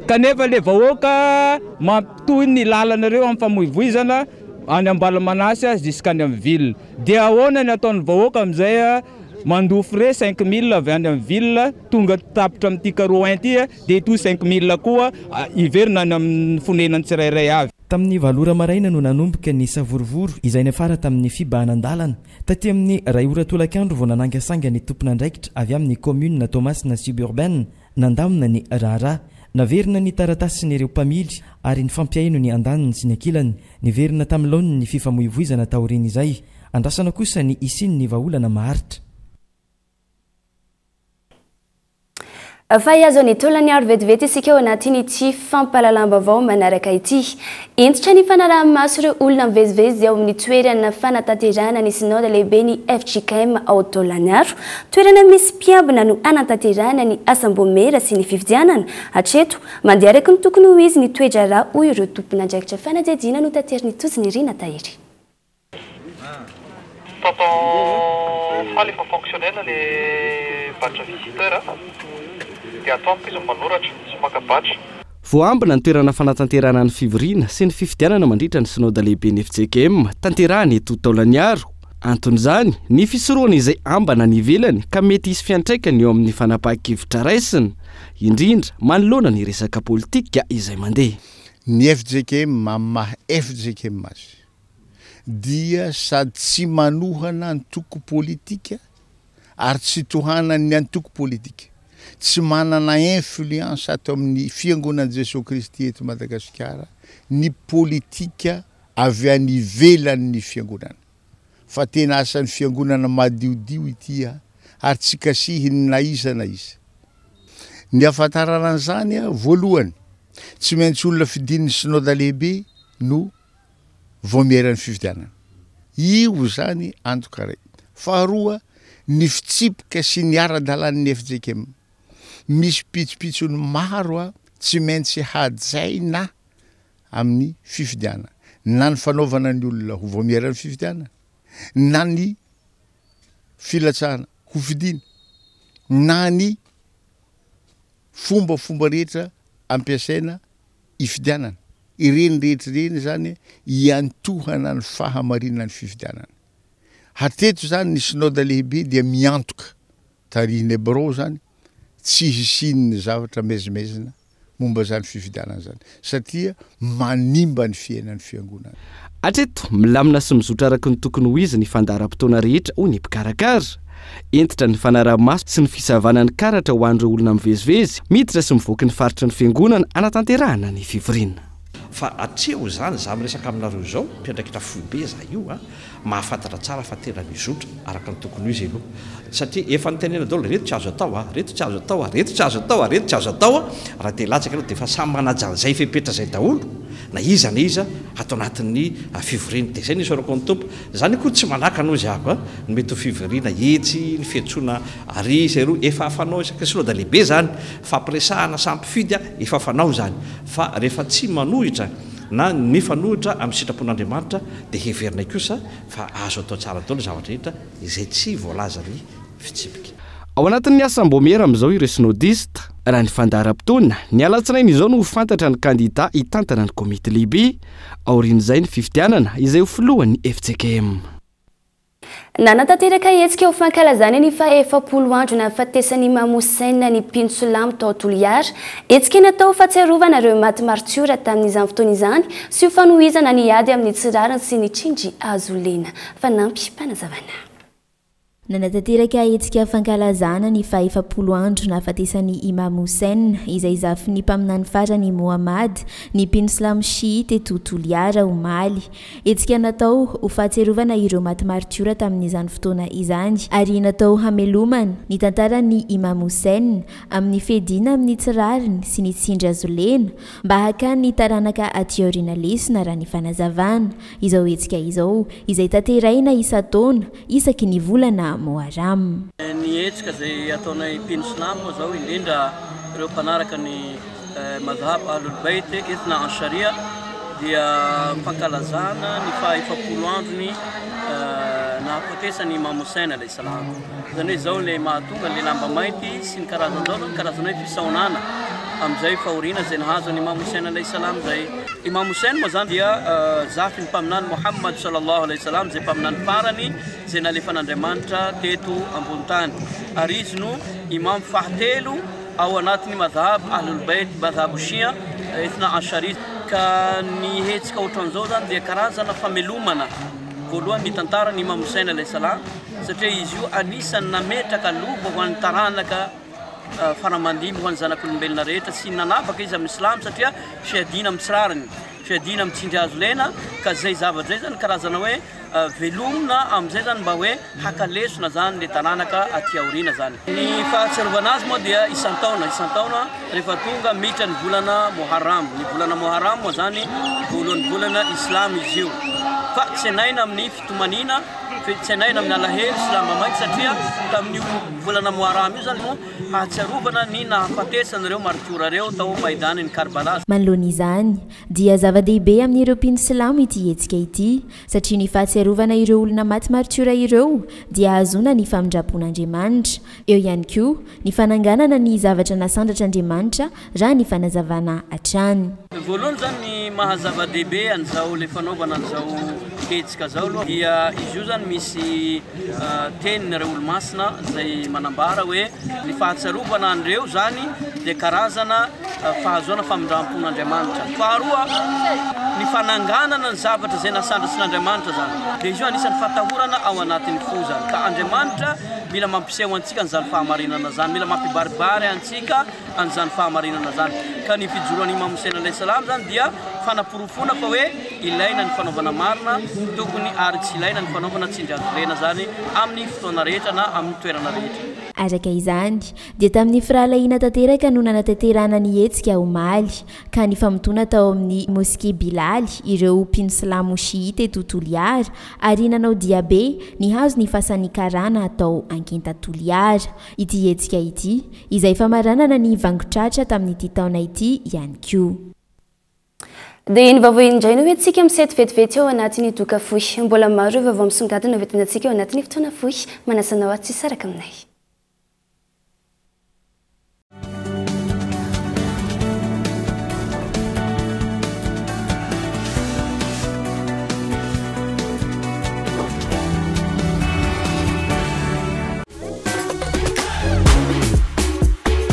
Kanefa le vahoaka mampitohy ny lalana reo amin'ny famoivoizana any Ambalamanasy jusqu'any amin'ny ville. Dia ahoana ny ataon'ny vahoaka amin'izay mandoa frais 5000 avy any amin'ny ville tonga tapitra amin'ity carreau un ity dia itoy 5000 koa hiverina any amin'ny fonenany tsirairay avy. Tamin'ny valo ora maraina no nanomboka ny savorovoro izay niafara tamin'ny fibahanan-dalana. Taty amin'ny iray ora tolakandro vao nanangasanga ny tompon'andraikitra avy amin'ny kaominina Toamasina Suburbaine nandamina ny raharaha. Naverina ny taratasin'ireo mpamily ary nifampihaino ny andaniny sy ny ankilany. Niverina tamin'ny laoniny ny fifamoivoizana taorian'izay. Andrasana kosa ny hisian'ny vahaolana maharitra. Fa hihazo an'i Taolagnaro vetivety isika ao anatin'ity fampahalalam-baovao manaraka ity. Hentitra ny fanaraha-maso ireo olona mivezivezy ao amin'ny toerana fanatanterahana ny Synoda lehiben'ny fjkm ao Taolagnaro. Toerana misy mpiambina no hanatanterahana ny asam-boamera sy ny fifidianana. Hatreto, mandeha araka ny tokony ho izy ny toe-draharaha hoy ireo tompon'andraikitra fanadihadiana notaterin'i Tojonirina Tahiry. Tonton Faly efa fonctionnel le badge visiteur dia ato amiko izy manoratra sy maka badge. Voaambina ny toerana fanatanterahana ny fivoriana sy ny fifidianana mandritra ny Synoda lehiben'ny fjkm tanterahana eto Taolagnaro. Anton'izany, ny fisorohana izay ambana any ivelany ka mety hisy fiantraikany eo amin'ny fanapahan-kevitra raisina, indrindra manoloana ny resaka politika izay mandeha. Ny fjkm amin'ny maha fjkm azy dia sady tsy manohana antoko politika ary tsy tohanan'ny antoko politika. Tsy manana influence ato amin'ny Fiangonan'i Jesoa Kristy eto Madagasikara ny politika avy any ivelan'ny Fiangonana. Fa tena asan'ny Fiangonana madiodio ity ary tsy kasihiny na iza na iza. Ny ahafantarana an'izany, voalohany, tsy maintsy olona fidin'ny Synoda Lehibe no vaomieran'ny fifidianana. Io izany antoka iray. Faharoa, ny fitsipika sy ny ara-dalàn'ny fjkm. Misy pitsopitsony maro tsy maintsy hajaina amin'ny fifidianana, na ny fanaovana ny olona ho vaomieran'ny fifidianana, na ny filatsahana ho fidiana, na ny fombafomba rehetra ampiasaina hifidianana. Ireny rehetra ireny izany iantohana ny fahamarinan'ny fifidianana. Hatreto izany ny Synoda lehibe dia miantoka, tarihin'ny birao izany, tsy hisian'ny zavatra maizimaizina momba izany fifidianana izany satria manimba ny fiainan'ny fiangonana. Hatreto, milamina sy mizotra araka ny tokony ho izy ny fandaharam-potoana rehetra hoy ny mpikarakara. Hentitra ny fanaraha-maso sy ny fisavana ny karatra ho an'ireo olona mivezivezy, miditra sy mivoaky ny faritry ny fiangonana hanatanterahana ny fivoriana. Fa hatreo izany izaho miresaka aminareo izao, mpiandraikitra foibe izaho io a, mahafantatra tsara fa tena mizotra araka ny tokony ho izy aloha. Satria efa nitenena daholo, ireto tsy azo atao a, ireto tsy azo atao a, ireto tsy azo atao a, ireto tsy azo atao a, raha te hilatsaka ianao dia efa samy manaja an'izay fepetra izay daholo na iza na iza ato anatin'ny fivoriana. Dia izay no isaorako ny Tompo. Izany akory tsy manakana hozy aho a, ny mety ho fivoriana etsy, ny fiantsoana ary sy eroa, efa fanao isaky ny synoda lehibe izany, fampiresahana samy mpifidy a, efa fanao izany. Fa rehefa tsy manohitra na ny mifanohitra amin'ny sitrapon'Andriamanitra dia heverinay kosa fa azo atao tsara daholo ny zavatra rehetra izay tsy voalazan'ny fitsipika. Ao anatin'ny asam-baomiera amin'izao ireo synodista. Raha ny fandaharam-potoana, ny alatsinainy izao no ho fantatra ny kandida hitantana ny komity lehibe. Aorian'izay ny fifidianana izay ho filohan'ny fjkm. Nanatanteraka hetsika ho fankalazana ny faha-efapolo andro nahafatesan'i Imam Hussein ny mpino silamo tao Toliara. Hetsika natao ho fahatsiarovana ireo maty martiora tamin'izany fotoana izany sy ho fanohizana ny ady amin'ny tsy rariny sy ny tsindry azo lena. Fanampim-panazavana. Nanatanteraka hetsika fankalazana ny faha-efapolo andro nahafatesan'i Imam Hussein, izay zafin'ny mpaminany farany Mohamad, ny mpino silamo Shiite eto Toliara, omaly. Hetsika natao ho fahatsiarovana ireo maty maritiora tamin'izany fotoana izany ary natao hamelomana ny tantaran'ny Imam Hussein amin'ny fiadiana amin'ny tsy rariny sy ny tsindry azo lena mba hakan'ny taranaka aty aoriana lesona raha ny fanazavana. Izao hetsika izao izay tanterahina isan-taona isaky ny volana Moharram. Ny hetsika izay ataonay mpino silamo moa izao indrindra ireo mpanaraka ny Madhhab Ahlul Bayt Ithna Ansharia dia fankalazana ny faha 40 androny nahafatesan'i Imam Hussein alayhi salam. Izany hoe izao ilay mahatonga ilay lamba mainty sy ny karazan'izao zany karazana hoe fisaonana. amin'izay fahoriana izay nahazo an'i Imam Hussein alayhi salam izay. Imam Hussein moa izany dia zafin'ny Mpaminany Muhammad sallallahu alayhi salam izay mpaminany farany izay nalefan'Andriamanitra teto ambony tany ary izy no Imam fahatelo ao anatin'ny madhhab Ahlul Bayt, madhhab Shia, Ithna Ashari. Ka ny hetsika ohatran'izao izany dia karazana famelomana voalohany ny tantaran'i Imam Hussein alayhi salam satria izy io anisan'ny nametraka lova ho an'ny taranaka faramandimby ho an'ny zanak'olombelona rehetra. Tsy nanavaka izy amin'ny silamo satria fiadiana amin'ny tsy rariny, fiadiana amin'ny tsindry hazo lena ka izay zavatra izay izany karazana hoe Velomina amin'izay zany mba hoe haka lesona zany le taranaka aty aoriana zany. Ny fahatsiarovana azy moa dia isan-taona isan-taona rehefa tonga miditra ny volana Moharram. Ny volana Moharram moa zany voalohan'ny volana Islam izy io. Fa tsenaina amin'ny fitomaniana, tsenaina amin'ny alahelo sy lamba mainty satria tamin'io volana Moharram io zany no hahatsiarovana ny nahafatesan'ireo martiora ireo tao Maidanin'i Karbala. Manoloana izany, dia zava-dehibe amin'ireo mpino silamo ity hetsika ity, satria ny fahatsiarovana ireo olona maty martiora ireo dia ahazoana ny famindram-pon'Andriamanitra. Eo ihany koa ny fananganana ny zavatra nasandratr'Andriamanitra raha ny fanazavana hatrany. Voalohany zany ny maha zava-dehibe an'izao le fanaovana an'izao hetsika zao aloha dia izy io zany misy tenin'ireo olomasina izay manambara hoe ny fahatsiarovana an'ireo zany dia karazana fahazoana famindram-pon'Andriamanitra. Faharoa, ny fananganana ny zavatra izay nasandrasin'Andriamanitra izany. Dia izy io anisan'ny fatahorana ao anatin'ny fo izany. Ka Andriamanitra mila mampiseho antsika an'izany fahamarinana izany, mila mampibaribary antsika an'izany fahamarinana izany. Ka ny fijoroan'i Imam Hussein alayhi salam izany dia fanaporofoana fa hoe ilaina ny fanaovana marina, tokony ary tsy ilaina ny fanaovana tsindry hazo lena izany amin'ny fotoana rehetra na amin'ny toerana rehetra. Araka izany, dia tamin'ny firahalahiana tanteraka no nanatanterahana ny hetsika omaly, ka nifamotoana tao amin'ny Moske Bilaly ireo mpino silamo Shiita eto Toliara ary nanao diabe nihazo ny fasan'ny Karana tao Ankenta Toliara. Ity hetsika ity, izay famaranana ny vangotratra tamin'ity taona ity ihany koa. Dia ny vaovao indray no hoentintsika misety vetivety ao anatin'ny doka fohy. Mbola maro ireo vaovao misongadina hoentina antsika ao anatin'ny fotoana fohy. Manasa anao aho tsy hisaraka aminay.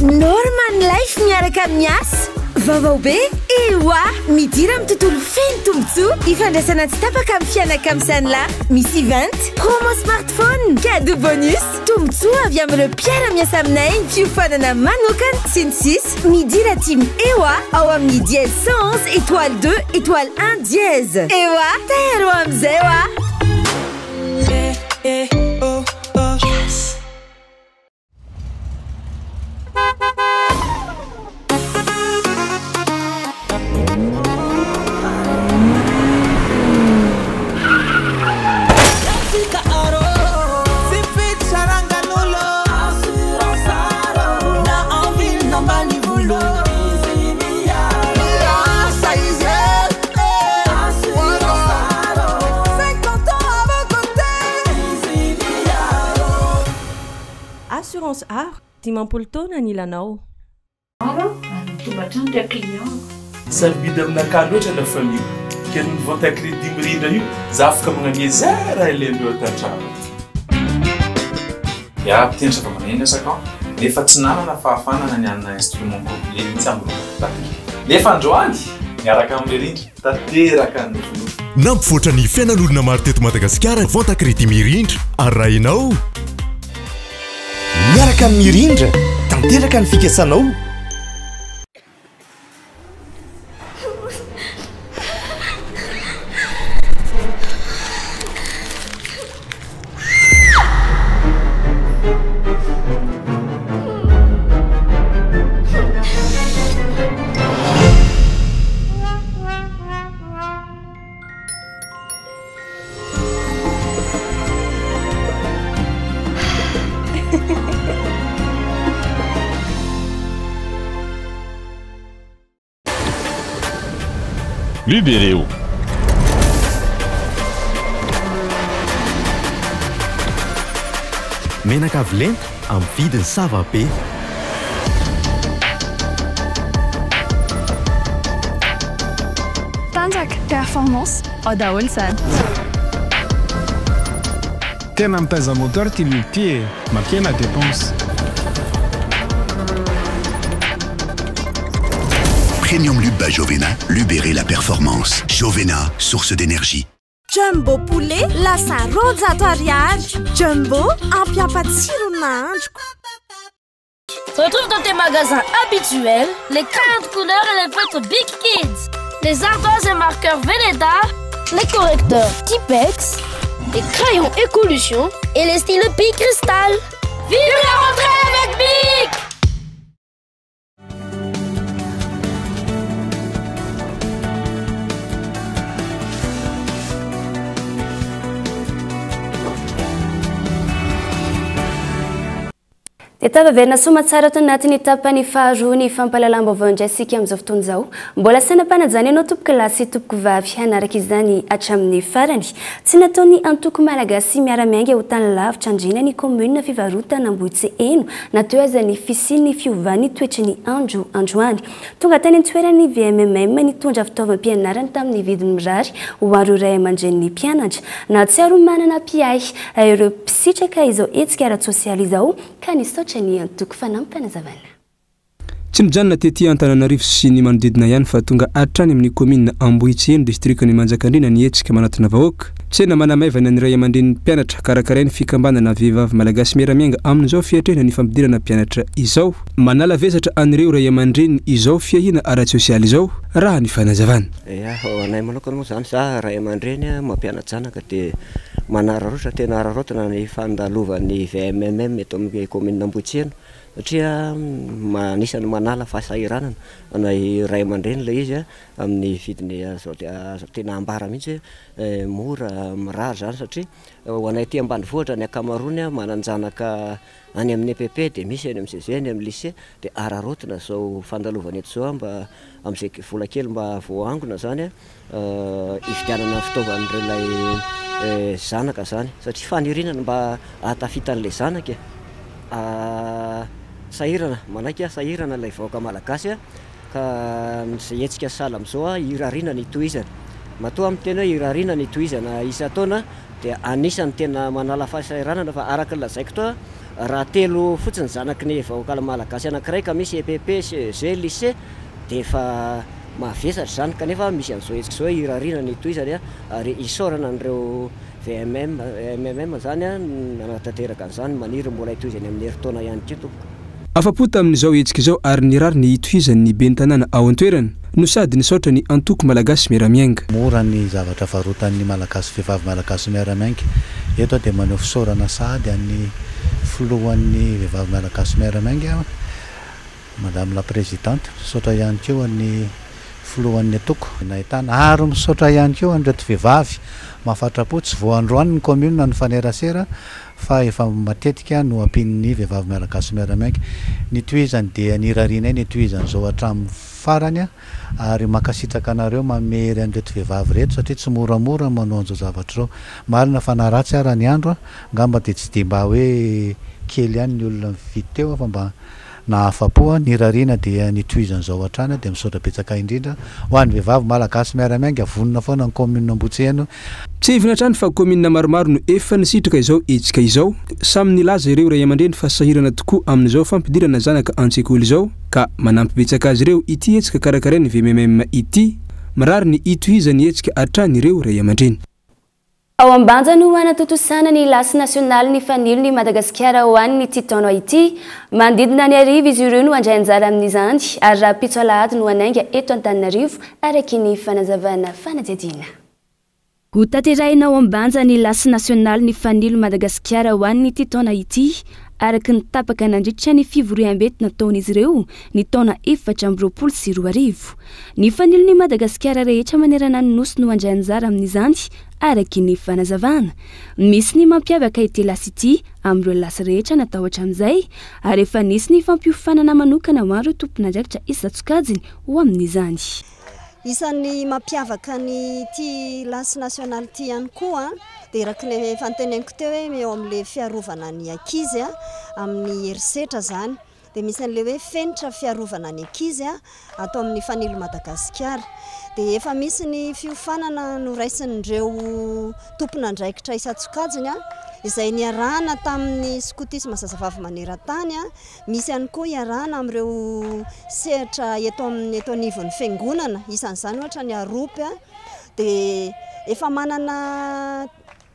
Norman Life miaraka amin'ny asa. Vaovao be, ewa! Midira amin'ny tontolo feno tombontsoa ifandraisana tsy tapaka amin'ny fianakamisan'la. Misy event, promo smartphone, cadeau bonus, tombontsoa avy amin'ireo mpiara-miasa aminay, fiofanana manokana, sy ny sisa Midira team Ewa ao amin'ny dièse 111 étoile 2 étoile 1 dièse. Ewa, tairo amin'izay wa! Assurance Aro, 50 taona anilanao. Maro ary mitombo hatrany ireo client. Sarobidy aminakahy loatra la famille ko, ke ny vente à crédit mirindra io za afaka magnamia zay raha ilaindreo ato antragno ato. Ya, mpitendry zavamaneno asako an, nefa tsy nanana fahafahana nanianina instrument complet mihitsy amin'ny robotaky. Nefa androany, miaraka amin'ny Mirindra, tanteraka ny nofinofy. Nampivoatra ny fiainan'olona maro teto Madagasikara vente à crédit Mirindra ary raha ianao. Miaraka amin'ny Mirindra, tanteraka ny fikasanao. Libereo. Menaka avo lenta amin'ny vidiny sava be. Performance, ao daholo izany. Tena mitaiza moteur ty lube ty e! Mampihena dépense. Premium Lube by Jovena, libérez la performance. Jovena, source d'énergie. Jumbo poulet lasa 200 ariary. Jumbo ampiampatsiro ny nahandroko. Retrouve dans tes magasins habituels les crayons de couleur et les feutres Big Kids, les ardoises et marqueurs Velleda, les correcteurs Tipex, les crayons Écolution et les stylos Big Crystal. Vive la rentrée avec Bic! Dia tafaverina soamantsara ato anatin'ny tapany faharoa ny fampahalalam-baovao indray isika amin'izao fotoana izao. Mbola asaina am-panajana ianao tompoko lahy sy tompoko vavy hanaraka izany hatramin'ny farany. Tsy nataon'ny antoko Malagasy miara-miainga ho tany lavitra andriana ny kaominina fivarotana Ambohitseheno na teo aza ny fisian'ny fiovan'ny toetry ny andro androany. Tonga tany an-toerana ny VMMM nitondra fitaovam-pianarana tamin'ny vidiny mirary ho an'ireo ray aman-drenin'ny mpianatra. Nahatsiaro manana mpiahy ireo mpisitraka izao hetsika ara-tsosialy izao ka nisaotra ny antoko fanampim-panazavana. Tsy nijanona tety Antananarivo sy ny manodidina ihany fa tonga hatrany amin'ny kaominina Ambohitsiheno, distrikan'i Manjakandriana ny hetsika manatona vahoaka. Tsena manamaivana ny ray aman-drenin'ny mpianatra karakarain'ny fikambanana Vehivavy Malagasy Miara-Miainga amin'izao fiatrehana ny fampidirana mpianatra izao. Manala vesatra an'ireo ray aman-dreniny izao fiahiana ara-tsosialy izao, raha ny fanazavana. Ya, ho anay manokana moa izany, za ray aman-dreny mampiana-janaka dia manararaotra, tena araraotina ny fandalovan'ny VMMM eto amin'ny kaominina Ambohitseno satria anisan'ny manala fahasahiranana anay ray aman-dreny ilay izy amin'ny vidiny azo tena ambara mihitsy hoe mora, mirary izany satria ho anay aty ambanivohitra ny ankamaroany manan-janaka any amin'ny EPP dia misy any amin'ny CEG, any amin'ny lycée dia araraotina izao fandalovana eto izao mba amin'izay vola kely mba voaangona izany hividianana fitaovan'ireo ilay zanaka izany satria faniriana ny mba hahatafita an'ilay zanaka e! Sahirana, manaiky aho sahirana ilay vahoaka malagasy ka izay hetsika sahala amin'izao irariana ny hitohizana. Matoa aho miteny hoe irariana ny hitohizana isan-taona dia anisan'ny tena manala fahasahiranana fa araka ny lazaiko teo raha telo fotsiny zanaky ny vahoaka malagasy anankiray ka misy EPP, CEG, Lycée dia efa mavesatra izany kanefa misy an'izao hetsika izao irariana ny hitohizany ary isaorana an'ireo VMM, MMM izany nanatanteraka an'izany, maniry mbola hitohizany amin'ny herintaona ihany koa tompoko. Afa-po tamin'izao hetsika izao ary nirary ny hitohizan'ny ben'ny tanàna ao an-toerana no sady nisaotra ny antoko Malagasy Miara-Miainga. Mora ny zavatra varotan'ny Malagasy vehivavy Malagasy Miara-Miainga. Eto aho dia maneho fisaorana sahady an'ny filohan'ny vehivavy Malagasy Miara-Miainga, Madame la Présidente. Misaotra ihany koa an'ny filohan'ny antoko nahitana ary misaotra ihany koa an'ireto vehivavy mahafatra-po. Tsy vao androany ny commune nifanerasera fa efa matetika no ampian'ny vehivavy Malagasy Miara-Miainga. Ny tohizany dia ny irarianay ny hitohizan'izao hatramin'ny farany ary mankasitraka anareo manome hery an'ireto vehivavy ireto satria tsy moramora ny manao an'izao zavatra izao. Marina fa na ratsy ara ny andro angamba dia tsy dia mba hoe kely ihany ny olona nifidy teo fa mba Nahafapo ny irariana dia ny hitohizan'izao hatrany dia misaotra betsaka indrindra ho an'ny vehivavy Malagasy miara-miainga vonona foana ny commune Ambohitseheno. Tsiahivina hatrany fa kaominina maromaro no efa nisitraka izao hetsika izao. Samy nilaza ireo ray aman-dreny fa sahirana tokoa amin'izao fampidirana zanaka an-tsekoly izao ka manampy betsaka azy ireo ity hetsika karakarain'ny VMMM ity. Mirary ny hitohizan'ny hetsika hatrany ireo ray aman-dreny. Ao Ambanja no hanatontosana ny lasy nasionalin'ny fanilon'i Madagasikara ho an'ity taona ity. Manodidina ny 1000 izy ireo no handray anjara amin'izany ary rahampitso alahady no hanainga eto Antananarivo, araka ny fanazavana fanadihadiana. Hotanterahina ao Ambanja ny lasy nasionalin'ny fanilo Madagasikara ho an'ity taona ity, araka ny tapaka nandritra ny fivoriambe nataon'izy ireo ny taona 2024. Ny fanilon'i Madagasikara rehetra manerana ny Nosy no handray anjara amin'izany, araka ny fanazavana. Misy ny mampiavaka ity lasy ity amin'ireo lasy rehetra natao hatramin'izay, ary efa nisy ny fampiofanana manokana ho an'ireo tompon'andraikitra isan-tsokajiny ho amin'izany. Isan'ny mampiavaka ny ity lasy nasionaly ity ihany koa dia araka ny efa noteneniko teo hoe eo amin'ilay fiarovana ny ankizy amin'ny herisetra izany. Dia misy an'ilay hoe fenitra fiarovana ny ankizy ato amin'ny Fanilo Madagasikara. Dia efa misy ny fiofanana noraisin'ireo tompon'andraikitra isan-tsokajiny izay niarahana tamin'ny skotisma zazavavy maneran-tany. Misy ihany koa iarahana amin'ireo sehatra eto amin'ny eto anivon'ny fiangonana, isan'izany ohatra ny Arope. Dia efa manana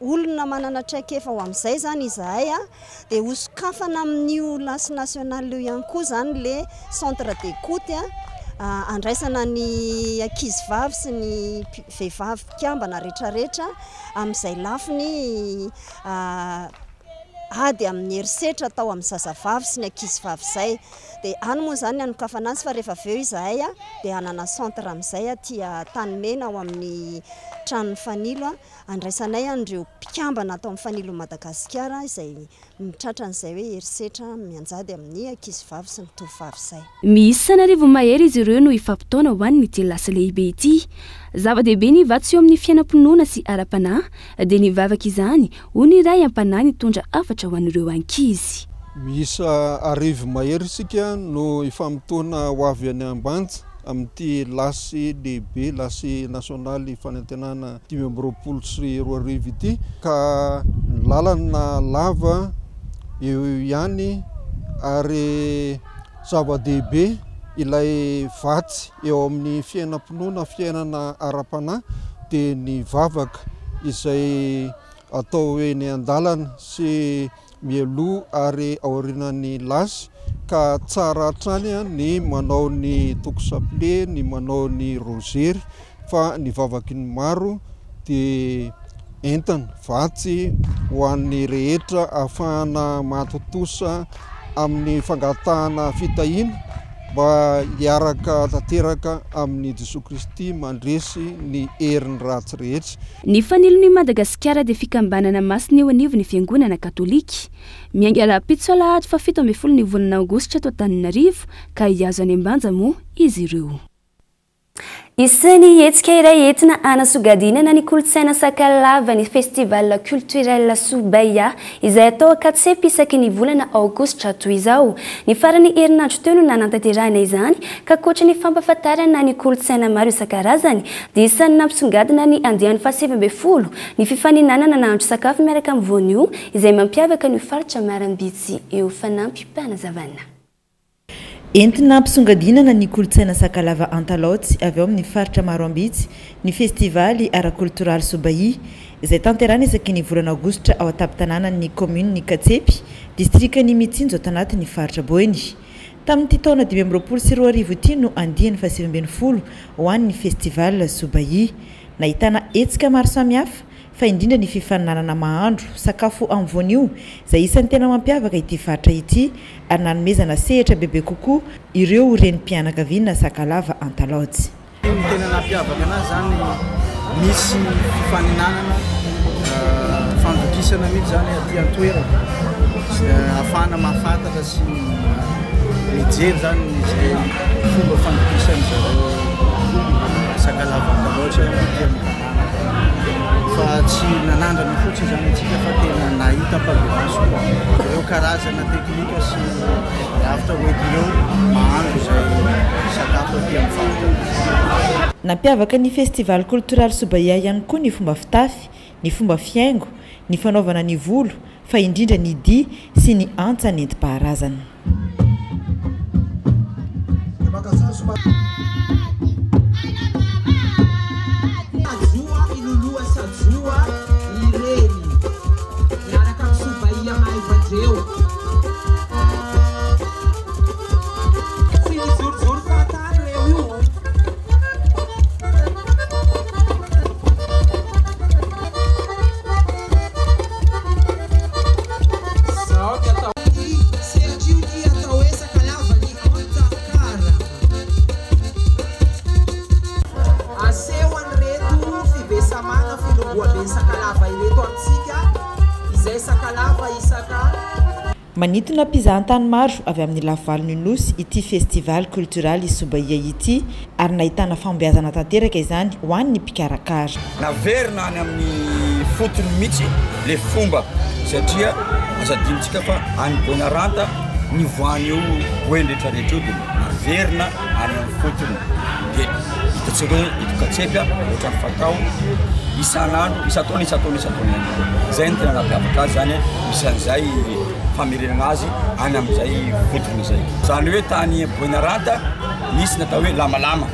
olona manana traikefa ho amin'izay izany izahay dia hosokafana amin'io lasy national io ihany koa izany ilay centre d'écoute handraisana ny ankizivavy sy ny vehivavy mpikambana rehetrarehetra amin'izay lafiny ady amin'ny herisetra atao amin'ny zazavavy sy ny ankizivavy izay. Dia any moa izany ny hanokafana azy fa rehefa avy eo izahay dia hanana centre amin'izay aty Antanimena ao amin'ny tranon'ny Fanilo Andraisanay an'ireo mpikambana ato amin'ny Fanilon'i Madagasikara izay mitratra an'izay hoe herisetra mianjady amin'ny ankizivavy sy ny tovovavy izay. Miisa an'arivony mahery izy ireo no hifampitaona ho an'ity lasy lehibe ity. Zava-dehibe ny vatsy eo amin'ny fiainam-pinoana sy ara-panahy, dia ny vavaka izany, hoy ny ray am-panahy nitondra hafatra ho an'ireo ankizy. Miisa arivo mahery isika no hifamotoana ho avy any Ambanja. amin'ity lasy lehibe, lasy nasionaly fanantenana 2025 ity ka ny lalana lava eo eo ihany ary zava-dehibe ilay vatsy eo amin'ny fiainam-pinoana, fiainana ara-panahy dia ny vavaka izay atao eny an-dalana sy mialoha ary aorianan'ny lasy ka tsara hatrany ny manao ny toko sapile, ny manao ny rozery fa ny vavaky ny maro dia entana, vatsy ho an'ny rehetra ahafahana mahatontosa amin'ny fangatahana fitahiana mba hiaraka tanteraka amin'i Jesoa Kristy mandresy ny herin'ny ratsy rehetra. Ny Fanilon'i Madagasikara dia fikambanana masina eo anivon'ny Fiangonana Katolika. Miainga rahampitso alahady faha 17 ny volana aogositra eto Antananarivo ka hihazo any Ambanja moa izy ireo. Isan'ny hetsika iray entina hanasongadinana ny kolontsaina Sakalava ny Festival Culturel Sobeya izay atao Ankatsepy isaky ny volana aogositra toy izao. Ny faran'ny herinandro teo no nanatanterahina izany ka ankoatra ny fampahafantarana ny kolontsaina maro isan-karazany dia isan'ny nampisongadina ny andiany faha-19 ny fifaninanana nahandro sakafo miaraka amin'ny voanio izay mampiavaka an'io faritra Marambitsy io. Fanampim-panazavana. Entina hampisongadinana ny kolontsaina Sakalava Antalaotsy avy ao amin'ny faritra Maroambitsy ny festivaly ara-koltoraly Sobahi, izay tanterahina isaky ny volana aogositra ao an-tampon-tanànan'ny kaominin'i Katsepy, distrikan'i Mitsinjo ato anatin'ny faritra Boeny. Tamin'ity taona 2025 ity no andiany faha-19 ho an'ny festival Sobahi. Nahitana hetsika maro samihafa, fa indrindra ny fifaninanana mahandro sakafo amin'ny voanio izay isan'ny tena mampiavaka ity faritra ity ary nanomezana sehatra bebe kokoa ireo renim-pianakaviana Sakalava Antalaotsy. Ny tena nampiavaka anazy zany nisy fifaninanana fandokisana mihitsy zany aty an-toerana ahafahana mahafantatra sy mijery zany izay fomba fandokisan'ny zareo Sakalava Antalaotsy aty amin'ny tanàna. Fa tsy nanandrana fotsiny izany antsika fa tena nahita ampahibemaso ireo karazana teknika sy rafitra hoentin'ireo mahandro izay sakafo aty amin'ny faritra. Nampiavaka ny Festival Koltoraly Sobaia ihany koa ny fomba fitafy, ny fomba fihaingo, ny fanaovana ny volo, fa indrindra ny dihy sy ny antsa nentim-paharazana. Manintona mpizahantany maro avy amin'ny lafivalon'ny Nosy ity Festival Cultural Isobahia ity ary nahitana fahombiazana tanteraka izany ho an'ny mpikarakara. Naverina any amin'ny fotony mihitsy le fomba satria aza adinontsika fa any Bonaranta nivoahan'io boeny rehetra rehetra io dia naverina any amin'ny fotony dia hitantsika hoe eto Katsepy ohatran'ny fatao isan'andro isan-taona isan-taona isan-taona ihany koa. Izay no tena nampiavaka azy izany, misy an'izay famerenana azy any amin'izay fotony izay. Izany hoe tany Boinaranta nisy ny atao hoe lamalama,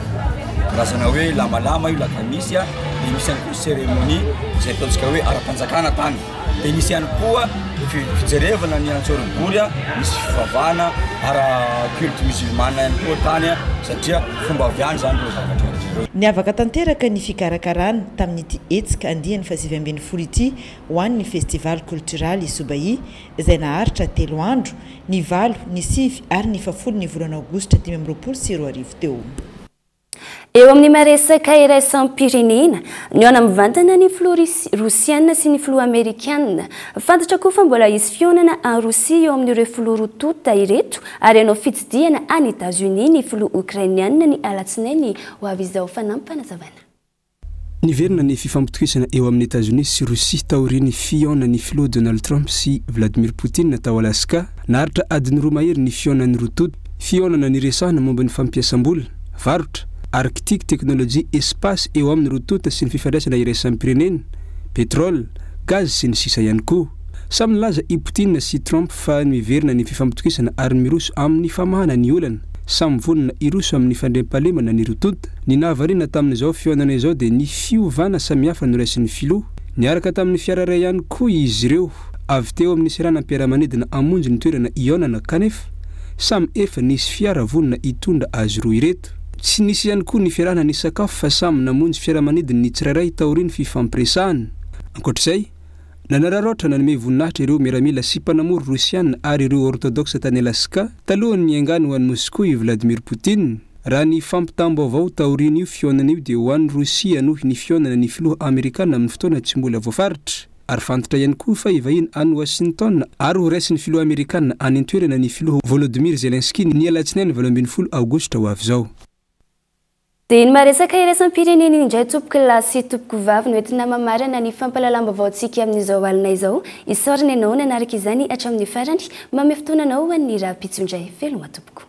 karazana hoe lamalama io lakamisy dia misy ihany koa cérémonie izay ataontsika hoe ara-panjakana tany. Dia nisy ihany koa fijerevana ny Antsorobory, nisy fivavahana ara culte musulmane ihany koa tany satria fomba avy any izany ireo zavatra ireo. Niavaka tanteraka ny fikarakarana tamin'ity hetsika andiany faha-19 ity ho an'ny Festival Koltoraly Sobahi izay naharitra telo andro, ny valo, ny sivy ary ny fahafolo ny volana aogositra 2025 teo. Eo amin'ny maha-resaka iraisam-pirenena, nihaona mivantana ny filoha Rosiana sy ny filoha Amerikana. Fantatra koa fa mbola hisy fihaonana any Rosia eo amin'ireo filoha roa tonta ireto ary hanao fitsidihana any Etazonia ny filoha Okrainiana ny alatsinainy ho avy izao. Fanampim-panazavana. Niverina ny fifampitokisana eo amin'i Etazonia sy Rosia taorian'ny fihaonan'ny filoha Donald Trump sy Vladimir Putin tao Alaska. Naharitra adiny roa mahery ny fihaonan'ny roa tonta, fihaonana niresahana momba ny fampiasam-bola, varotra, Arctique, teknolojia, espace eo amin'ny roa tonta sy ny fifandraisana iraisam-pirenena, pétrole, gaz sy ny sisa ihany koa. Samy nilaza i Putin sy Trump fa miverina ny fifampitokisana ary miroso amin'ny famahana ny olana. Samy vonona hiroso amin'ny fandriampahalemana ny roa tonta. Ny nahavariana tamin'izao fihaonana izao dia ny fiovana samihafa noraisin'ny filoha. Niaraka tamin'ny fiara iray ihany koa izy ireo avy teo amin'ny seranam-piaramanidina hamonjy ny toerana hihaonana kanefa samy efa nisy fiara vonona hitondra azy roa ireto. Tsy nisy ihany koa ny fiarahana nisakafo fa samy namonjy fiaramanidiny ny tsirairay taorian'ny fifampiresahana. Ankoatra izay, nanararaotra nanome voninahitra ireo miaramila sy mpanamory Rosiana ary ireo Ortodoksa tany Alaska talohan'ny niaingàny ho any Moskoa i Vladimir Putin. Raha ny fampitam-baovao taorian'io fihaonana io dia ho any Rosia hanohy ny fihaonana ny filoha amerikana amin'ny fotoana tsy mbola voafaritra. Ary fantatra ihany koa fa hivahiny any Washington ary ho raisin'ny filoha amerikana any an-toerana ny filoha Volodymyr Zelensky ny alatsinainy 18 aogositra ho avy izao. Dia ny maha-resaka iraisam-pirenena indray tompokolahy sy tompokovavy no entina mamarana ny fampahalalam-baovaontsika amin'izao alina izao. Isaorana ianao nanaraka izany hatramin'ny farany. Manome fotoana anao ho an'ny rahampitso indray. Veloma tompoko.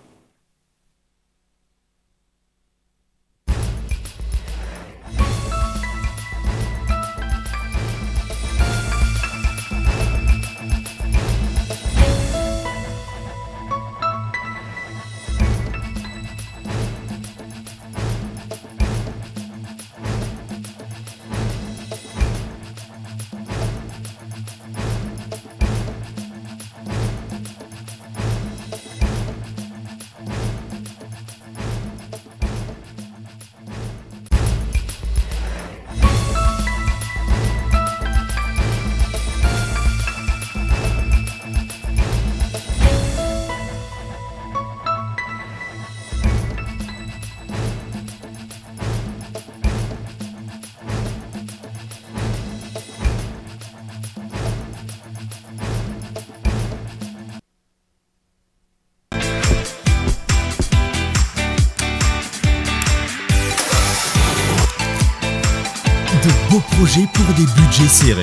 De beaux projets pour des budgets serrés.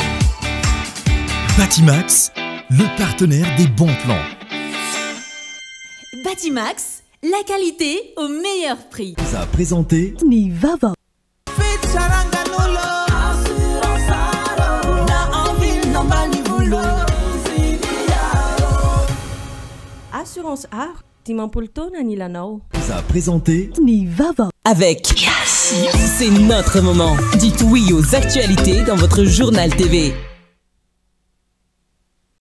Batimax, le partenaire des bons plans. Batimax, la qualité au meilleur prix. A présenté Ny vaovao. Assurance Art, 50 taona ny ilanao. A présenté Ny vaovao. Avec C'est notre moment. Dites oui aux actualités dans votre journal TV.